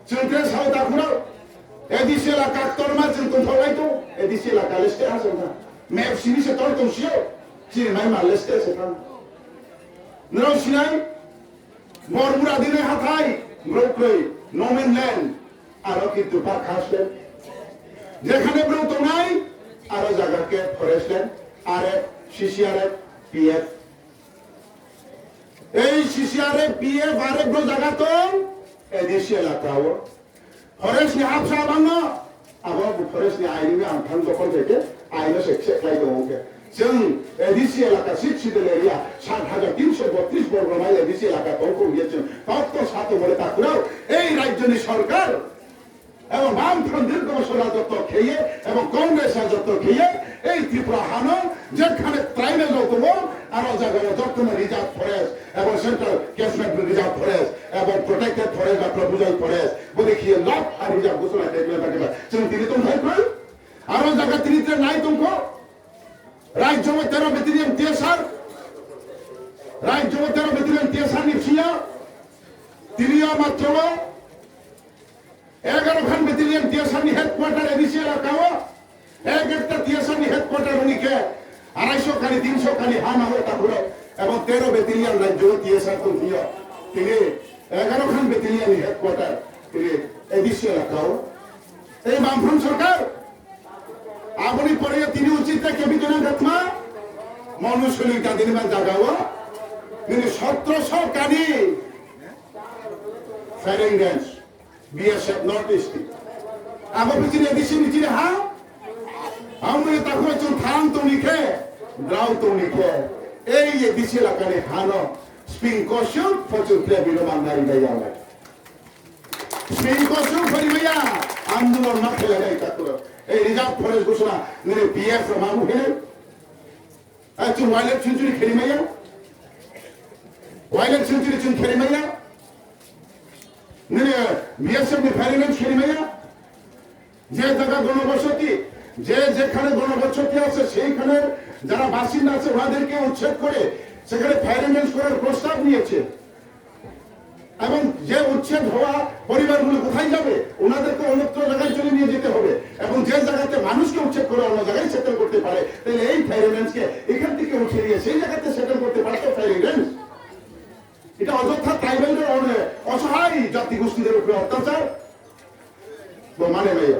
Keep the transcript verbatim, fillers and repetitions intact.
Chwng tre sao takhu rao, A D C elaka ktorma chwng tongthaoh lai tong, A D C elaka le state ha se tha. Map simi se tor tong si ou, chini maima le state se tha. Nrao sinai, Bormura dinai hathai, brouh kroi, no man's land, aro kintu pakha se. Jekhane brouh tongnai, aro jaga khe forest land, R F, C C R F, P F. Ei C C R F, P F, R F brouh jaga tong, A D C elaka wo. Forest ni habsa bang no, abo forest ni ain ni ang thang dokhol khe khe, ain no se khe khlai tong khe. Chwng A D C elaka, Sixth Schedule area, সাত হাজার তিনশো বত্রিশ বর্গ mile A D C elaka tong kho ye chwng, তত্ত্ব সাত নম্বরে takhu rao, ei rajyo ni sorkar, এবং বামফ্রন্ট দীর্ঘ বছর রাজত্ব খেয়ে এবং কংগ্রেস রাজত্ব খেয়ে এই ত্রিপুরা হানো যেখানে ট্রাইবেল রকম আরো জায়গায় যত reserve forest এবং central catchment reserve forest এবং protected forest বা provisional forest বলে কি লাভ আর reserve ঘোষণা দেখলে থাকে না। চুন তিনি তো ভাই কই আরো জায়গা তিনি তে নাই তুমকো রাজ্য তেরো ব্যাটালিয়ন টিএসআর রাজ্য তেরো ব্যাটালিয়ন টিএসআর নিপসিয়া তিনিও মাত্র এগারো খান ব্যাটালিয়ন টিএসআর ni headquarter এ দিছে এলাকা ও, এক একটা টিএসআর ni headquarter উনি কে আড়াইশো খানি, তিনশো খানি হাম আলো তারপরে এবং তেরো ব্যাটালিয়ন রাজ্য টিএসআর তো দিও। তিনি এগারো খান ব্যাটালিয়ন ni headquarter তিনি এ দিছে এলাকা ও। এই বামফ্রন্ট সরকার, আপনি পরে তিনি উচিত কে বিদ্যমান ঘটনা, মানুষ হলে তাদের মান জাগাও, তিনি সতেরোশো খানি firing range, BSF North East. Abo phi chini A D C ni chini ha? Ang ni takhu chung thang tong ni khe, drao tong ni khe, ei A D C elaka ni ha no, sping kosung pho chung tre bino mangnari bai ya lai. Sping kosung pho ri bai ya, andolon ma khelai nai takhu. Ei reserve forest ghosona, nini P F rao ma mu khe nai. Ai, chung wildlife sanctuary khe ri mai ya. Wildlife sanctuary chung khe ri mai ya. Nini BSF ni firing range khe ri mai ya. যে জায়গা গণবসতি, যে যেখানে গণবসতি আছে, সেইখানে যারা বাসিন্দা আছে, ওনাদেরকে উচ্ছেদ করে সেখানে ফায়ারিং রেঞ্জ করার প্রস্তাব নিয়েছে। এবং যে উচ্ছেদ হওয়া পরিবারগুলো কোথায় যাবে? ওনাদেরকে অন্যত্র জায়গায় চলে নিয়ে যেতে হবে। এবং যে জায়গাতে মানুষকে উচ্ছেদ করে অন্য জায়গায় সেটেল করতে পারে, তাহলে এই ফায়ারিং রেঞ্জকে এখান থেকে উঠিয়ে নিয়ে সেই জায়গাতে সেটেল করতে পারতো ফায়ারিং রেঞ্জ। এটা অযথা ট্রাইবালদের অনে-, অসহায় জাতিগোষ্ঠীদের উপরে অত্যাচার। তো মানে নাই।